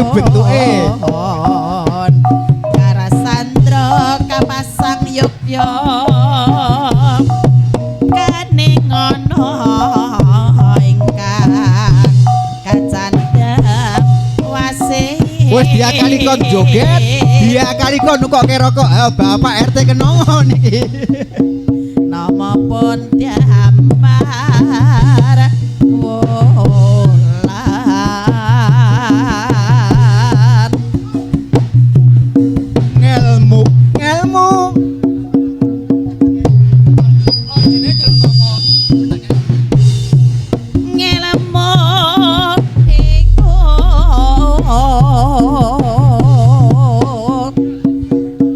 Bentuke. Karasandra kapasang yogya kaning ana ingkang kacandhang wasih. Wis diakali kon joget, diakali kon nukokke rokok. Ayo Bapak RT kenongo niki. Nama pun diambar wulan. Ngelmu, ngelmu. Ngelmu iku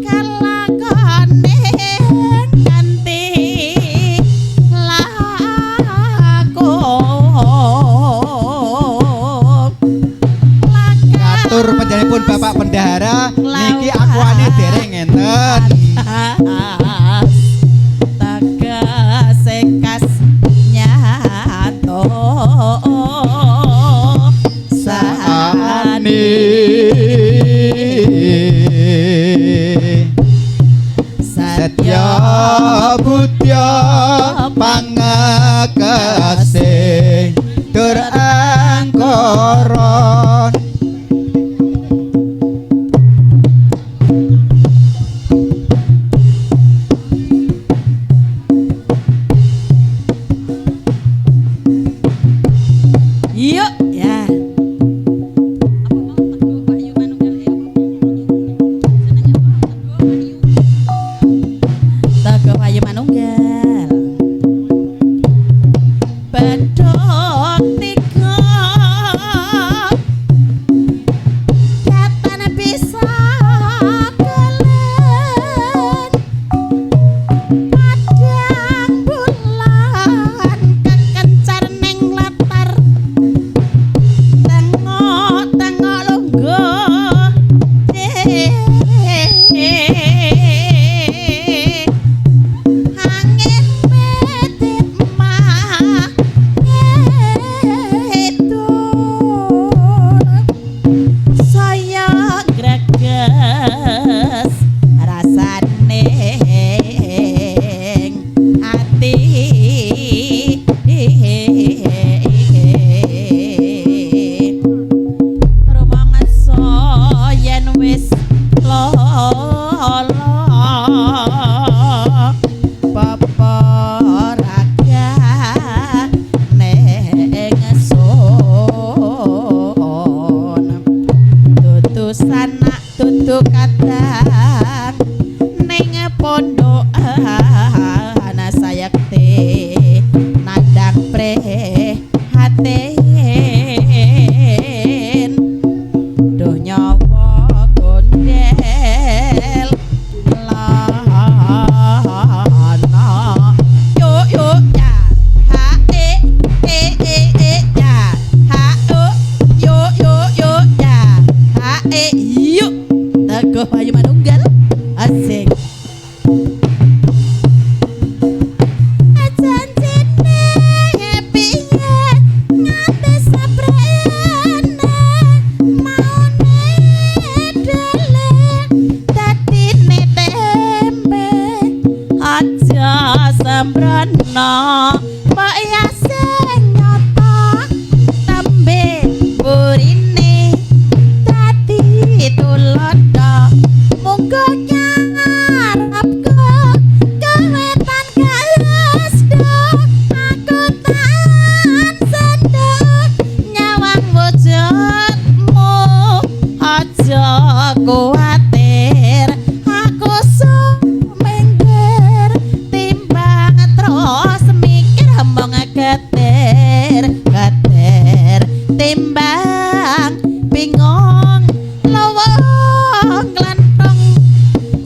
kalakone kanthi laku. Katur panjenenganipun Bapak Bendahara niki akuane dereng ngenten. Tegese kas nyato Sani Setya budya pangekase dur angkara. Yuk ya. Teguh Wahyu Manunggal. Bedhog tiga datan bisa kelen padang bulan kekencar ning latar tengok-tengok lungguh dhewe. Angin medit mah ngidul saya greges rasane ing ati. Rumangsa yen wis lala peperagane ingsun dudu sanak dudu kadang ning pondokan sayekti nandang prihatin donya gondel lana yo yo ya ha e e e e ya ha o yo yo yo ya ha e yuk. Teguh Wahyu Manunggal asik. Janjine piye nganti saprene maune dele dadine tempe aja sembrono mbok ya sing nyata tembe burine dadi tulodo munggo nyarapku kewetan kaesdo aku tan sendok nyawang wujudmu aja kuwatir aku sumingkir timbang terus mikir mong geter geter timbang bingung lowong glantong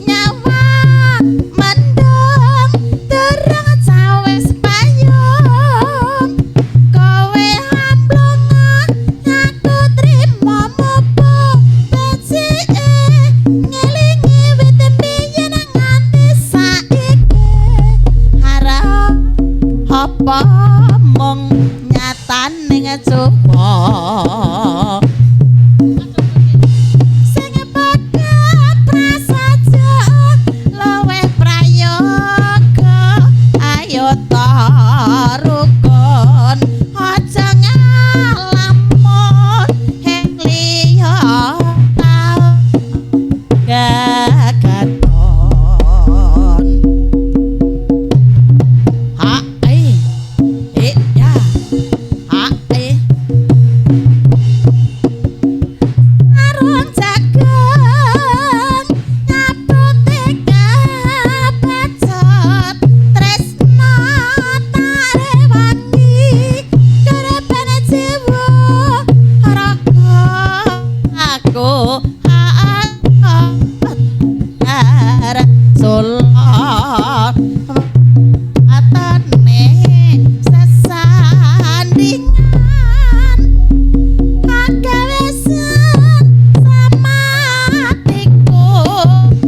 nyawang mendung terang cawes payung kowe amblong aku trimo mupu becike mlaku sulap atane sesandingan agawe samatiku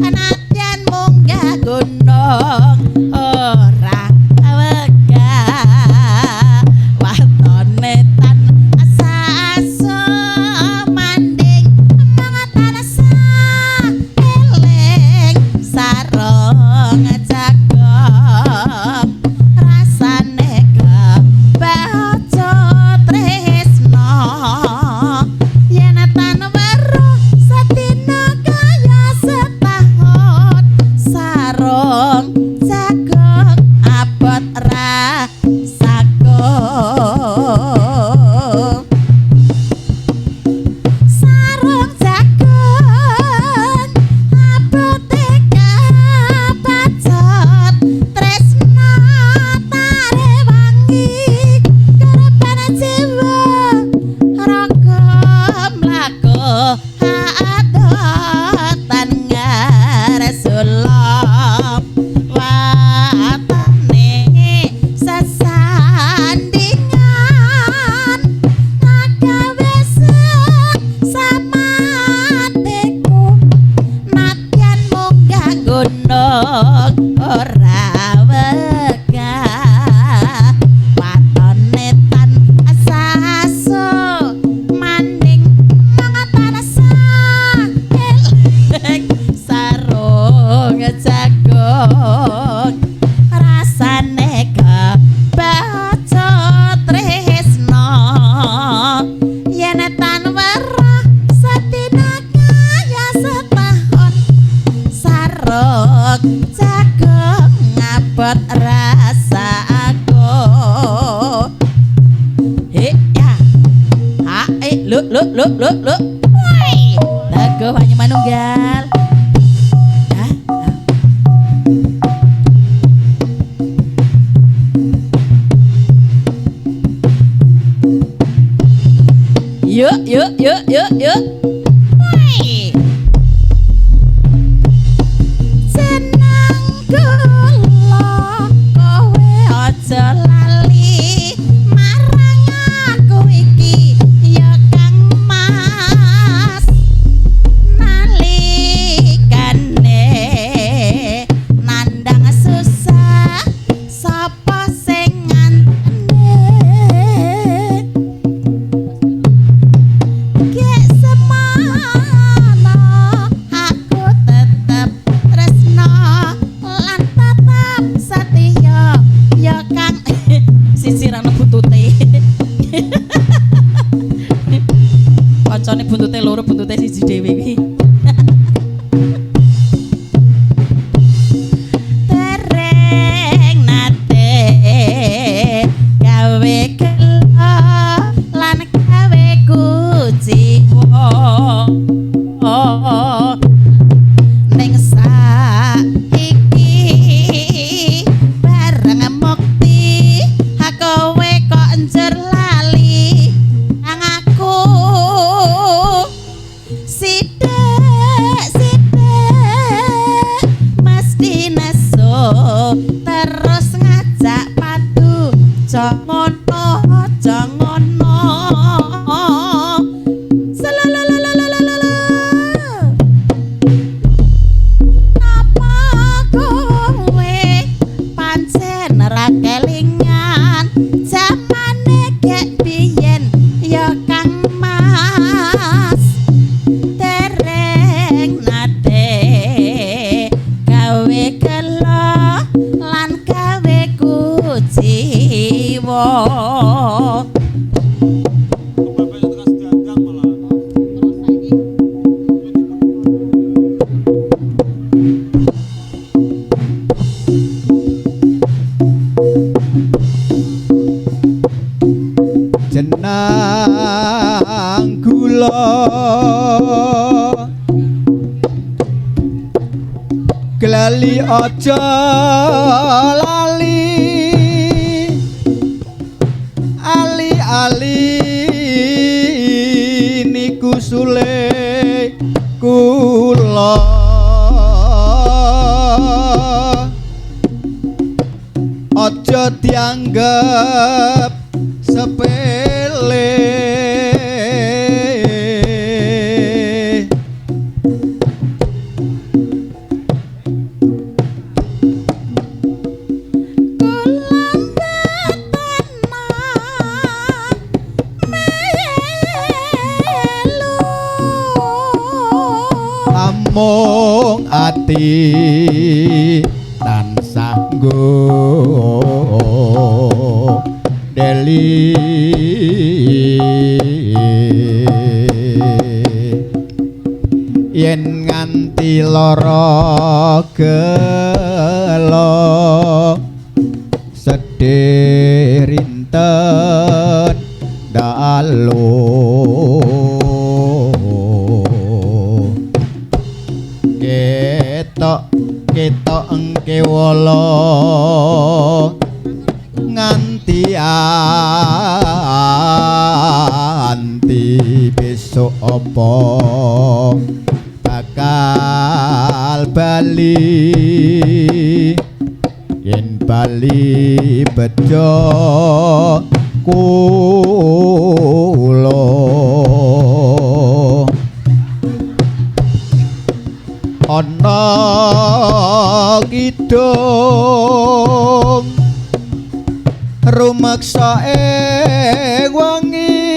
anadyan munggah gunung ora wegah watone tan asa manding mangan eling sarung jagong rasane kebaca tresno yen tan weruh sedina kaya setahun sarung jagong abot rasaku sarung jagung abote kabacut tresna tarewangi korban jiwa raga mlaku adotan ngaresulap watane sesandingan agawe samatiku nadyan munggah gunung ora wegah watone tan asaso maning mangan eling sarung jagung rasane kebaca tresno yen tan weruh sedina kaya setahun sarung jagung ngabot rasa aku. He ya ha e lu lu lu lu lu woi teguh hanya manunggal. Hah? Yuk yuk yuk yuk yuk woi senang kula kowe aja lali marang aku iki ya Kang Mas nalikane nandang susah sapa sing ngantene gek semana aku tetep tresno lan tetep setia ya Kang sisirane buntute kancane buntute loro buntute siji dhewe iki tereng nate gawe gelo lan gawe kuciwa ning saiki bareng mukti kowe kok enjer lali nang aku sithik sithik mesti nesu terus ngajak padu aja ngono aja ngono Selalalalala. Napa kowe pancen ra kelingan jamane gek biyen ya Kang Mas tereng nate gawe gelo lan gawe kuciwa. Jenang gula glali aja lali ali-ali niku suling. kula aja dianggep sepele. Amung ati tansah nggodeli yen nganti lara gelo sedih rinten dalu ketok engkewala nganti anti besok apa bakal bali yen bali bejo kula ana kidung rumeksa ing wengi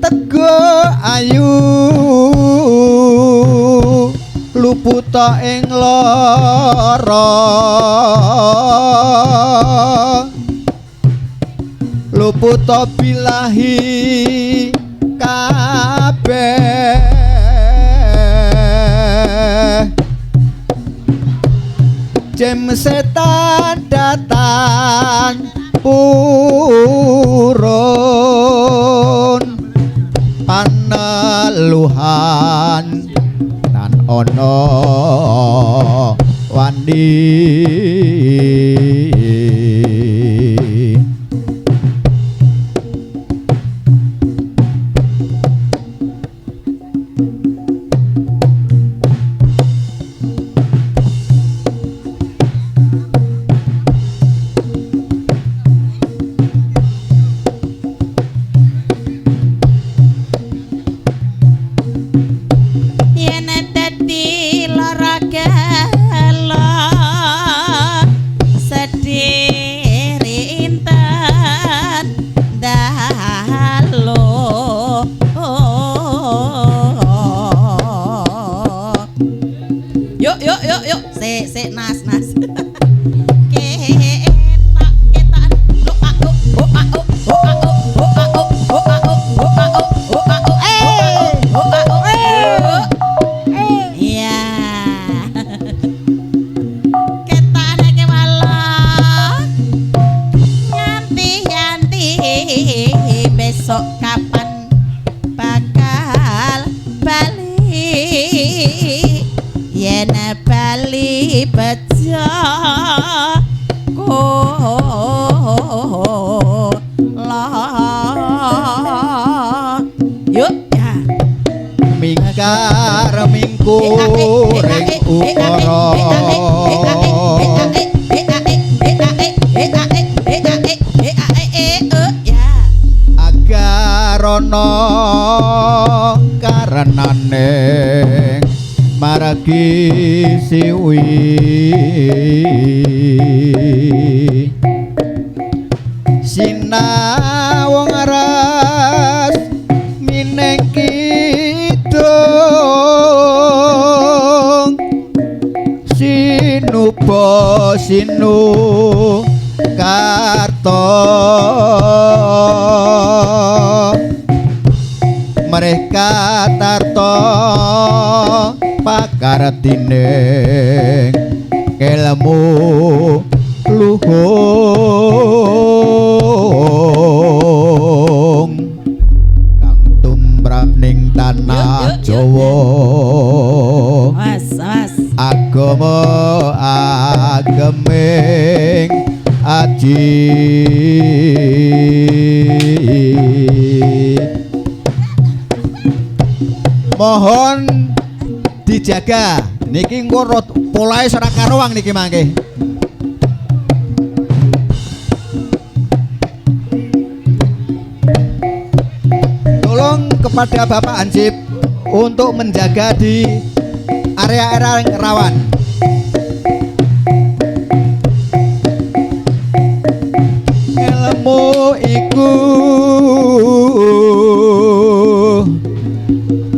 tego ayu luputa ing lara luputa bilahi kabeh jem setan datang purun paneluhan tan ana wani. Sinu karto mereka tarto pakartining kelmu luhung kang tumrap ning tanah Jawa. Agama ageming aji Mohon dijaga. Niki engko polahe ora karuang niki mangke. Tolong kepada Bapak Hansip untuk menjaga di area-area yang rawan. Ilmu iku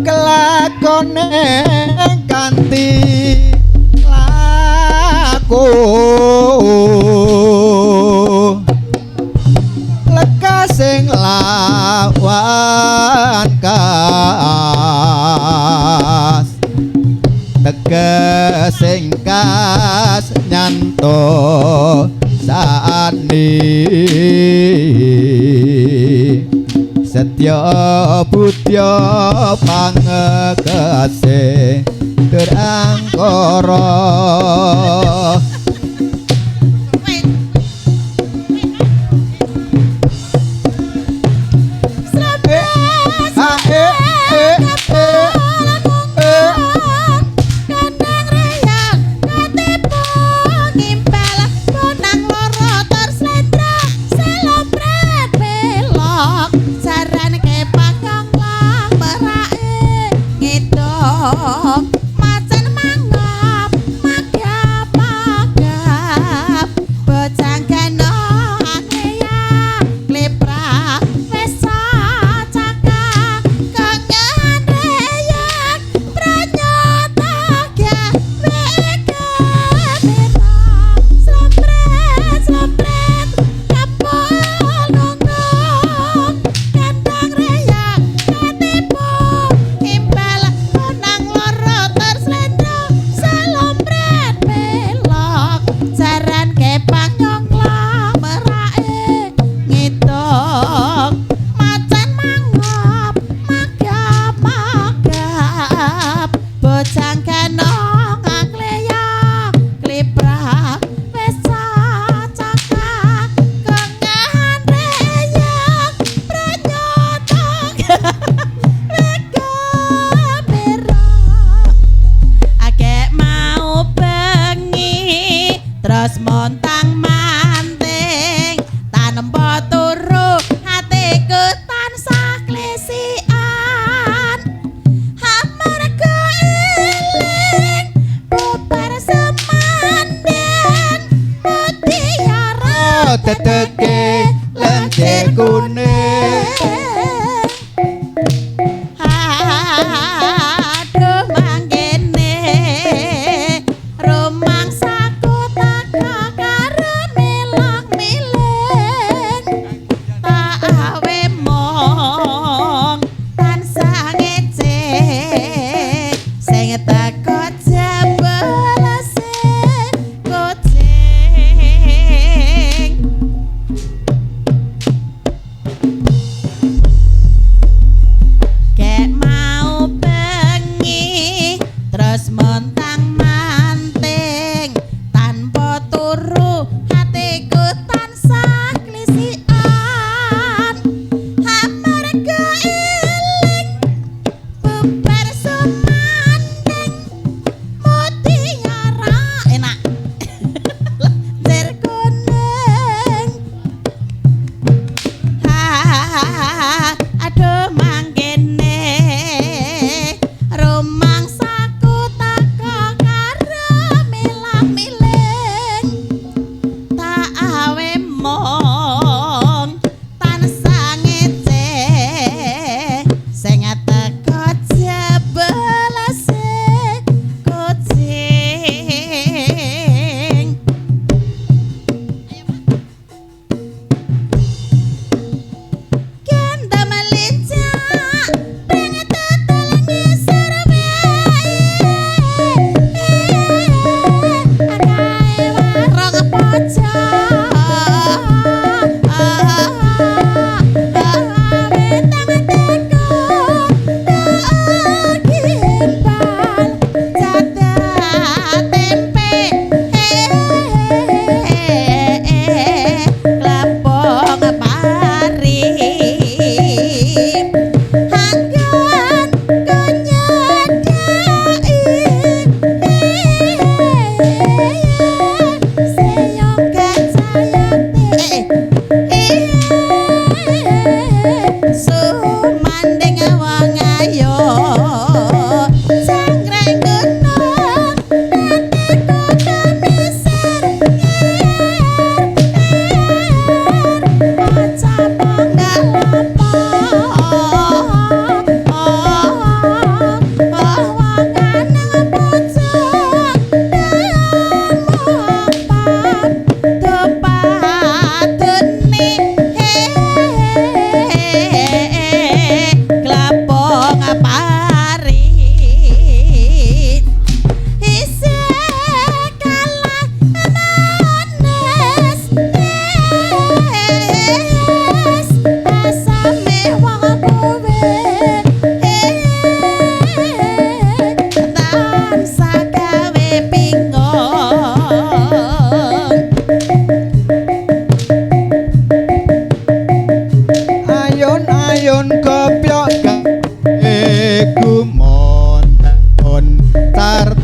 kelakone kanthi laku lekas sing lawan kas teges sing kas nyanto saani setya budya pangekese terangkara. Macan mangap magap magap bocah gano akleya kleprak wis cakak kangen reyak pranyata gawe kepira slepret slepret kapal nongkrong kandang reyak ketipu imbal bonang loro terslendro salompret pelok jaran kepang nyongklong merake ngitung macan mangap magap magap bocah kanong akleya kliprak wis cakak kengahan reyak pranyata Akeh mau bengi terus montang manting tanempa turu hatiku tansah klesian amarga eling bubar semanden mutiara Teteke lencir kuning. Aduh mangkene rumangsaku teka karo melok miling tak awe mong tansah ngece sing teko jebelese kucing.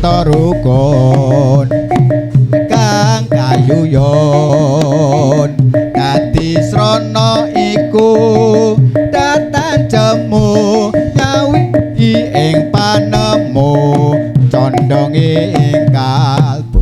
sarta rukun kang kayuyon dadi srana iku datan jemu nyawiji ing panemu condonge ing kalbu.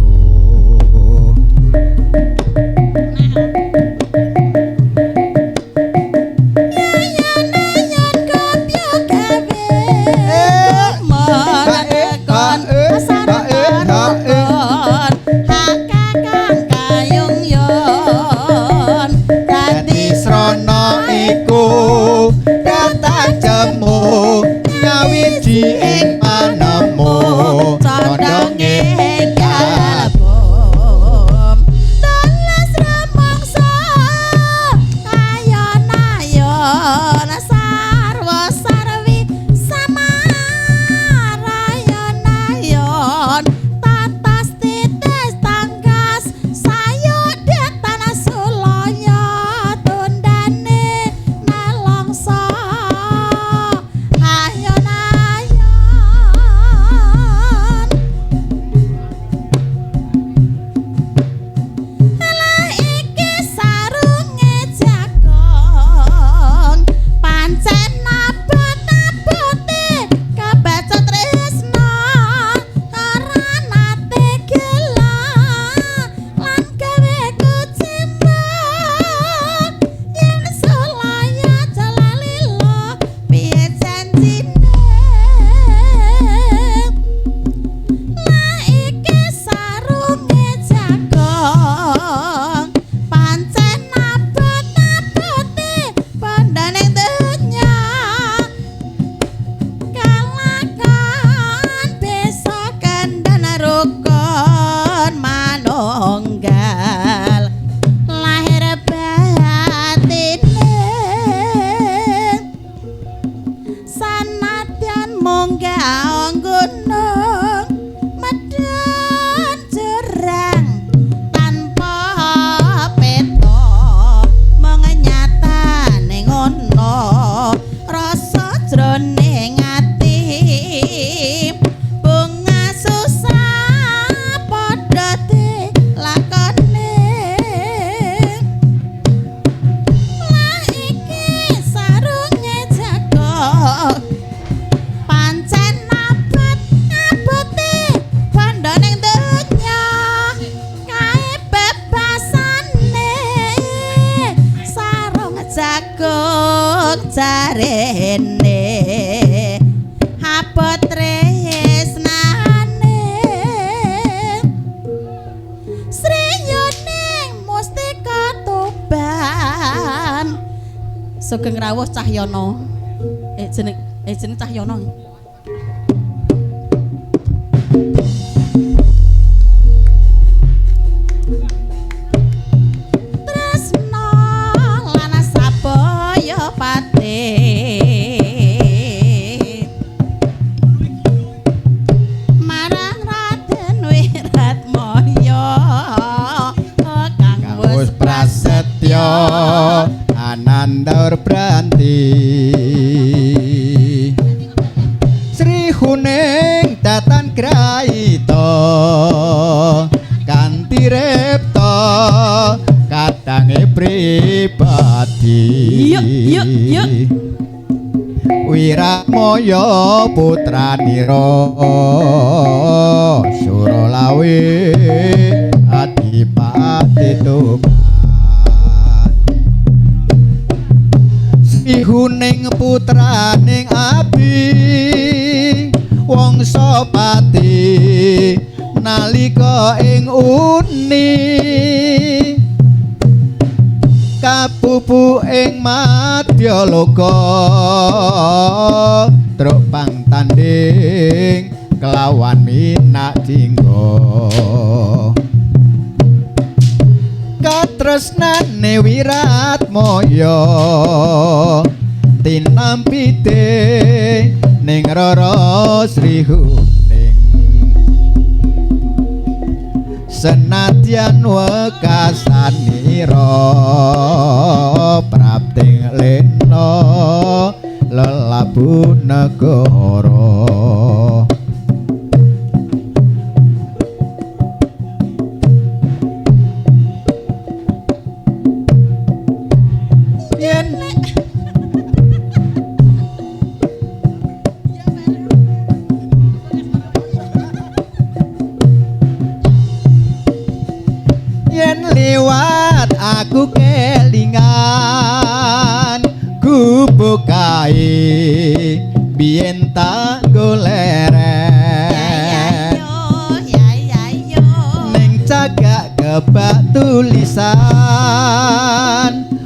Nyawiji ing panemu condonge ing kalbu. Teles rumangsa ayon-ayon sarwa sarwi samarayon-ayon tatas titis tangkas sayodhetan sulaya tundane nelongso. Jarene abot tresnane sriyuning mustika Tuban. Sugeng rawuh Cahyono. Jeneng Cahyono. Tresna lan sabaya pati marang Raden Wiratmaya kang wis prasetya anandor branti Sri Huning datan graita kanthi repta kadange pribadi. Yuk yuk yuk. Wiratmaya putranira Suralawe adipati Tuban. Sri Huning putraning abdi wangsa pati nalika ing uni kapupu ing madyaloka truk pang tanding kelawan minak jingga katresnane Wiratmaya tinampite ning Rara Sri Huning senadyan wekasanira prapting lena lelabu negara. Aku kelingan gubuk kae biyen tak goleren ning cagak kebak tulisan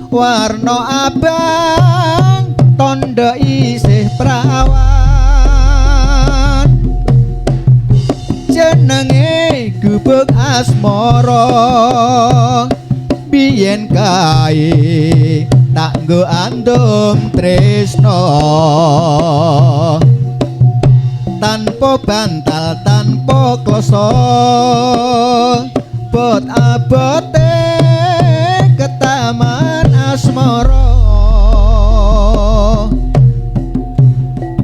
warna abang tondo isih prawan jenenge gubuk asmara biyen kae tak nggo andum tresno tanpa bantal tanpa kloso bot abote ketaman asmara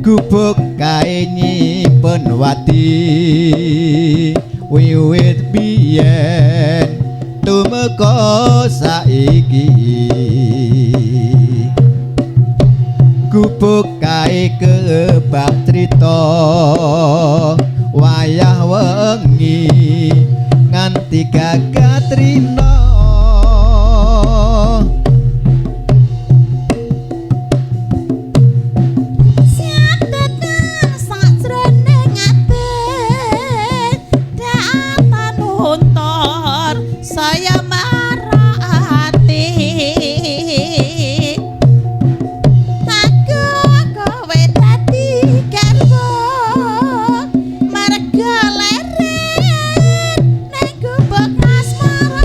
gubuk kae nyimpen wati wiwit biyen tumeka saiki gubuk kae kebak crita wayah wengi nganti gagatrina. Saya marah ati aku kowe dadi garwa marga leren ning gubuk asmara.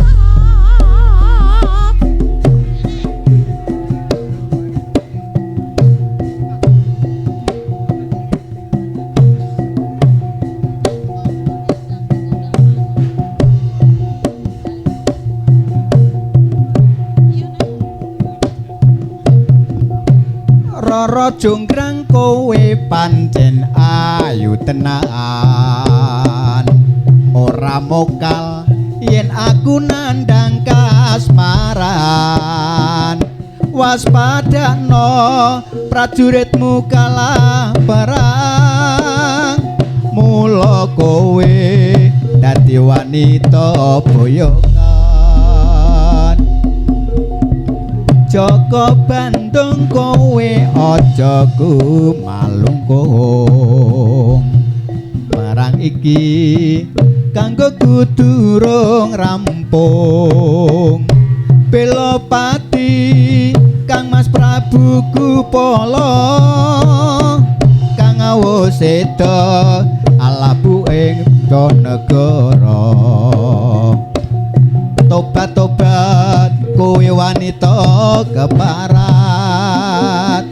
Rara jonggrang kowe pancen ayu tenan ora mokal yen aku nandhang kasmaran waspadakno prajuritmu kalah perang mula kowe dadi wanita boyongan. Joko Bandung kowe aja kumalungkung perang iki kanggo kudurung rampung Belopati Kang Mas Prabu Gupala kang awus seda alabu ing negara. Tobat-tobat kowe wanita keparat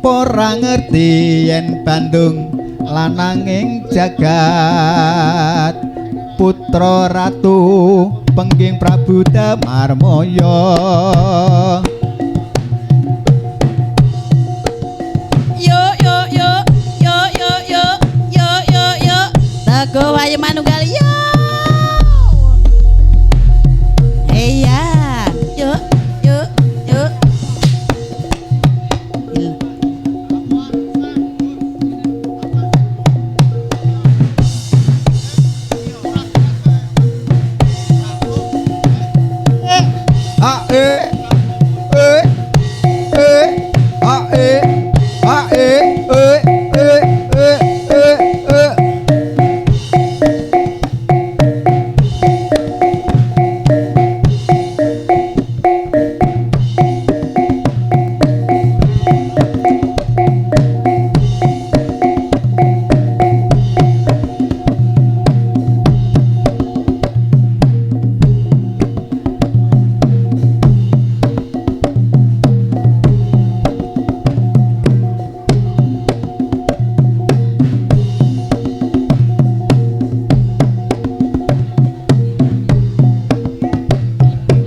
ora ngerti yen Bandung lananging jagat putra ratu pengging Prabu Damarmaya. Yo yo yo yo yo yo yo yo yo Teguh Wahyu Manunggal yo. Iya, yuk, yuk, yuk. A E E E A E A E E E E E E.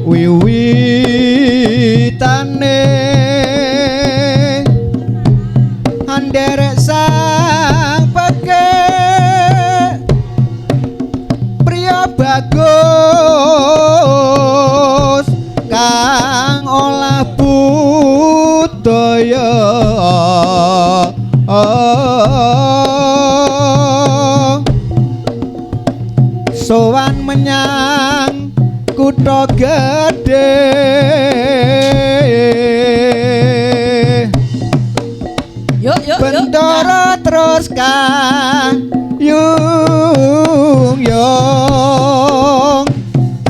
Wiwitane anderek sang pekek priya bagus kang olah budaya sowan menyang kutha gedhe Yuk yuk yuk. Bendara terus kayung yung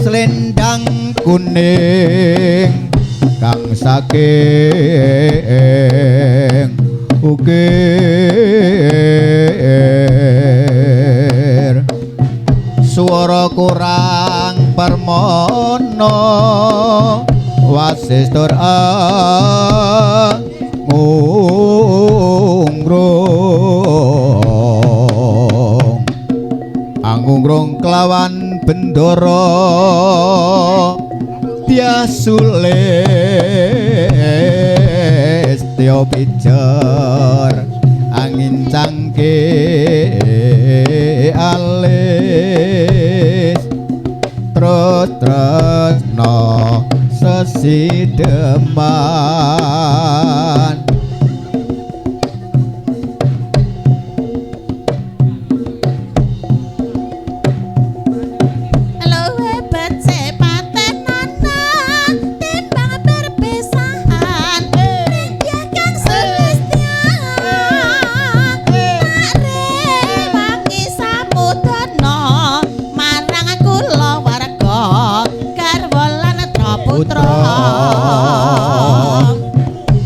selendang kuning kang saking ukir swara kurang permono wasis tur angungrung angungrung kelawan bendara tiasulis tya pijer angin cangke alis terus tresno sesideman. Luwih becik patenana timbang perpisahan Ringgih kang sulistya tak rewangi samudana marang kula warga garwa lan putra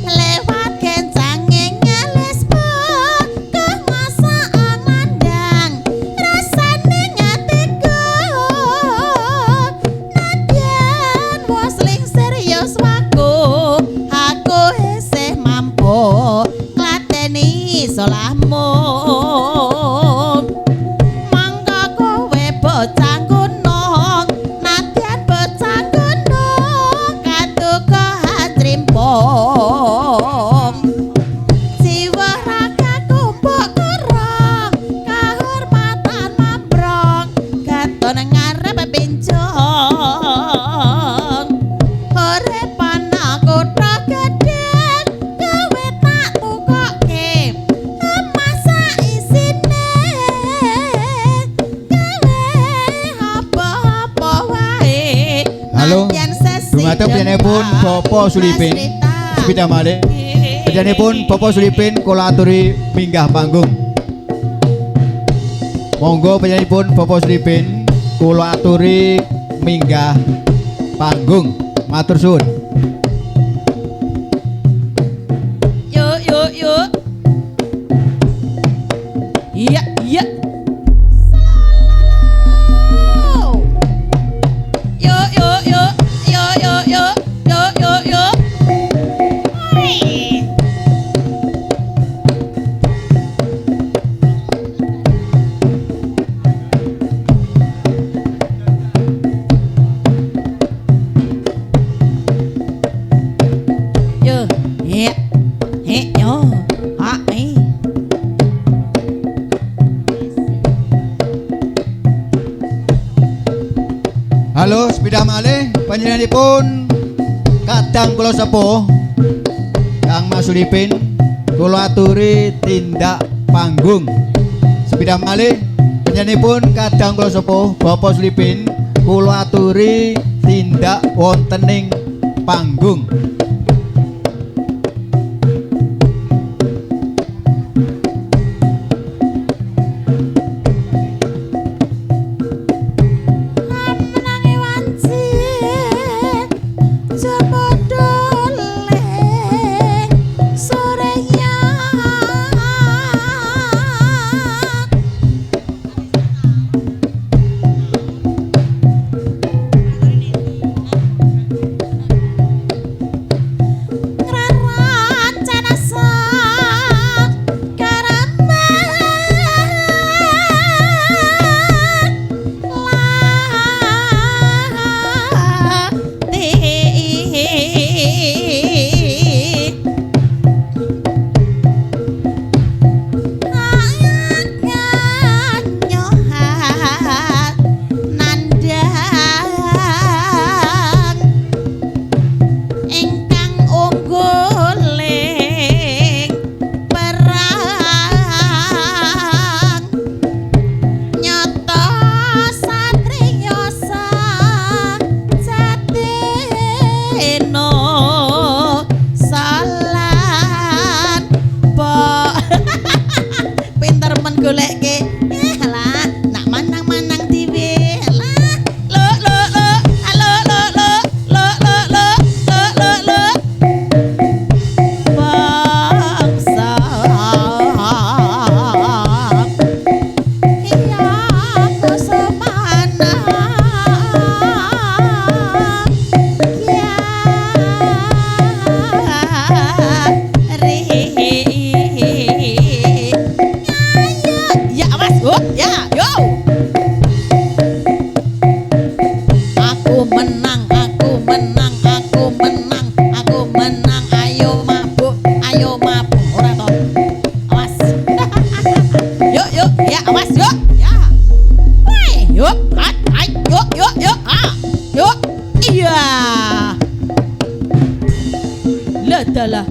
lewat kencange ngelis kekuasaan landang rasane ngatiku nadyan wis lingsir yuswaku aku isih mampu ngladeni salahmu mangga kowe bocah gunung nadyan bocah gunung katuka hatrimpung jiwa ragaku mbok kurang kahormatan mambrong katon ngarep pincung urip ana kutha gedhe kowe tak tukoke emas isine kowe apa-apa wae. Halo, nadyan sesi dumateng panjenenganipun Bapak Sulipin sepeda malih panjenenganipun Bapak Sulipin kula aturi minggah panggung. Monggo panjenenganipun Bapak Sulipin kula aturi minggah panggung. Matur suwun. Yuk yuk yuk. Iya iya. Selalu. Yuk yuk yuk yuk yuk yuk yuk yuk yuk. Oi. Yo, he, he, yo, ha, eh. Halo, sepeda malih panjenenganipun kadang kula sepuh Kang Mas Sulipin kula aturi tindak panggung. Sepeda malih panjenenganipun kadang kula sepuh Bapak Sulipin kula aturi tindak wontening panggung. Menangi wanci cepodo leng sorenya. Yuk, ya, yo. Aku menang, aku menang, aku menang, aku menang. Ayo mabuk, ayo mabuk. Ora toh. Awas. Yuk, yuk, ya, awas, yuk. Ya. Woi, yuk, ah, ah, yuk, yuk, yuk, ah. Yuk. Iya. Lah dalah.